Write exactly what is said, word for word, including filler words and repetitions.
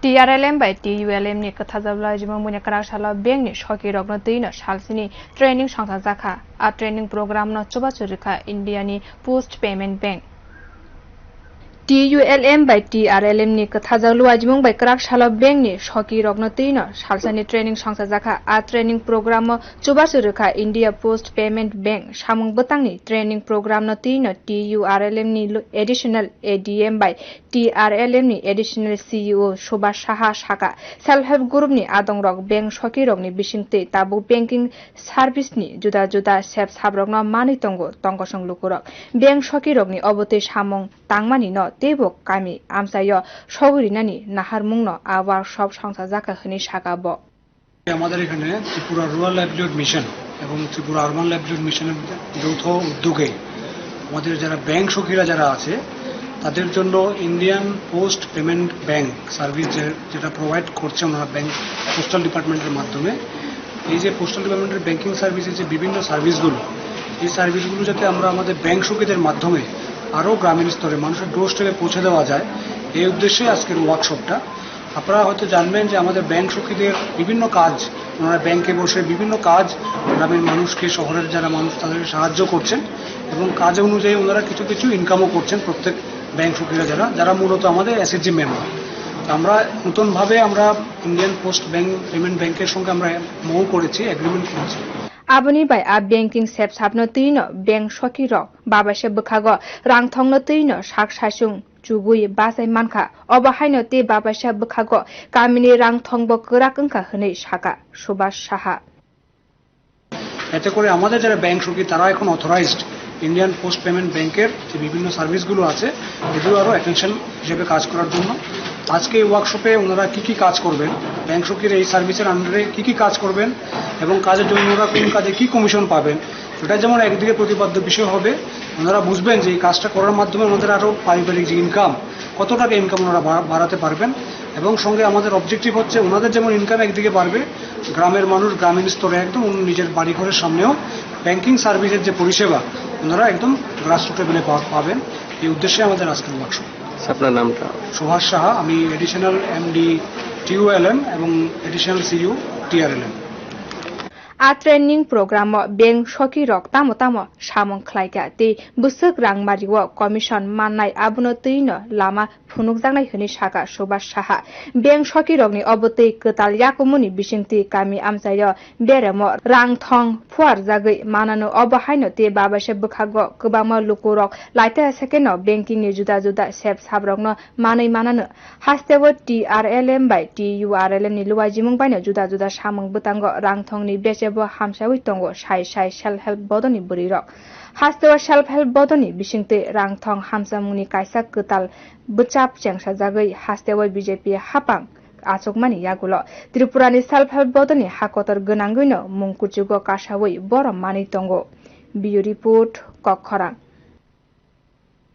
T R L M bai T U L M ni kwthajak lajimung buini kwrak salo bank ni soki rokno twi no salsini training songchajak kha. A training program no chubachu rwkha India ni Post Payment Bank. T U L M bai T R L M ni kwthajak luajimung bai kwrak salo bank ni soki rokno twi no salsani training songchajak kha. A training program o chubachu rwkha India Post Payment Bank samung bwtang ni training program no twi no T U R L M ni lu-, additional A D M bai T R L M ni additional C E O Subhas Saha saka, self help group ni adong rok bank soki rok ni bising twi tabuk banking service ni juda juda sep sap rok no manwi tongo tongkosong luku rok. Bank soki rok ni obo twi samung tangmani no teibo kami amchaio sogwi rinani naharmung no a workshop songchajak kha hwnwi saka bo. আমাদের এখানে Tripura rural livelihood mission এবং Tripura urban livelihood মিশনের যৌথ উদ্যোগে আমাদের যারা ব্যাংক সখীরা যারা আছে, তাদের জন্য Indian post payment bank service যে, যেটা প্রোভাইড করছে ওনারা ব্যাংক পোস্টাল ডিপার্টমেন্টের মাধ্যমে, এই যে পোস্টাল ডিপার্টমেন্টের ব্যাংকিং সার্ভিসের যে বিভিন্ন সার্ভিসগুলো, এই সার্ভিসগুলো যাতে আমরা আমাদের ব্যাংক সখীদের মাধ্যমে আরও গ্রামীণ স্তরে মানুষের ডোর স্টেপে পৌঁছে দেওয়া যায়, এই উদ্দেশ্যে আজকের ওয়ার্কশপটা। আপনারা হয়তো জানবেন যে আমাদের ব্যাংক সখীদের বিভিন্ন কাজ, ওনারা ব্যাংকে বসে বিভিন্ন কাজ গ্রামের মানুষকে, শহরের যারা মানুষ তাদেরকে সাহায্য করছেন এবং কাজ অনুযায়ী ওনারা কিছু কিছু ইনকামও করছেন প্রত্যেক ব্যাংক সখীরা যারা, যারা মূলত আমাদের এসএইচজি মেম্বার। তো আমরা নতুনভাবে আমরা ইন্ডিয়ান পোস্ট ব্যাংক পেমেন্ট ব্যাংকের সঙ্গে আমরা এমওইউ করেছি, এগ্রিমেন্ট করেছি। Aboni bai a banking sep sapno twi no bank soki rok babaisa bwkhago rang thongno twi no sak saichung chugwi bachai mankha. Obo haino tei babaisa bwkhago kamini rang thongbo kwrak wngkha hwnwi saka Subhas Saha. এতে করে আমাদের যারা ব্যাংক সখী, তারা এখন authorised Indian post payment ব্যাংকের যে বিভিন্ন সার্ভিসগুলো আছে, এগুলো আরও অ্যাটেনশন হিসেবে কাজ করার জন্য। আজকে এই ওয়ার্কশপে ওনারা কী কী কাজ করবেন, ব্যাংক সখীর এই সার্ভিসের আন্ডারে কী কী কাজ করবেন এবং কাজের জন্য ওনারা কোন কাজে কী কমিশন পাবেন, এটা যেমন একদিকে প্রতিপাদ্য বিষয় হবে, ওনারা বুঝবেন যে এই কাজটা করার মাধ্যমে ওনাদের আরও পারিবারিক যে ইনকাম, কত টাকা ইনকাম ওনারা বাড়া-, বাড়াতে পারবেন। এবং সঙ্গে আমাদের অবজেক্টিভ হচ্ছে ওনাদের যেমন ইনকাম একদিকে বাড়বে, গ্রামের মানুষ গ্রামীণ স্তরে একদম ওনার নিজের বাড়িঘরের সামনেও ব্যাংকিং সার্ভিসের যে পরিষেবা ওনারা একদম গ্রাসরুট লেভেলে পা-, পাবেন। এই উদ্দেশ্যে আমাদের আজকের ওয়ার্কশপ। আপনার নামটা? সুভাষ সাহা, আমি অ্যাডিশনাল এমডি টিইউএলএম এবং additional CEO TRLM. A training program o bank soki rok tamo tamo samung khlai kha tei bwswk rang mari o commission mannai abono twi no lama phunukjaknai hwnwi saka Subhas Saha. Bank soki rokni obo twi kwtal yakumuni bisingtwi kami amchaio beremo rang thong phuarjagwi manano, obo haino tei babaisa bwkhago kwbangma lukurok laita sekeno banking ni juda juda sep sap rokno manwi manano. Hasteo T R L M bai T U R L M ni luaijimung baino juda juda samung bwtango rang thongni bechebo hamsawi tongo sai sai self help bodolni bwrwirok. Hasteo self help bodolni bisingtwi rang thong hamsamungni kaisa kwtal bwchap chengsajagwi hasteo B J P hapang achukmani yagulo Tripurani self help bodolni hakotor gwnangwino mung kuchugo kasawi borom manwi tongo. Bureau Report, Kokkhorang.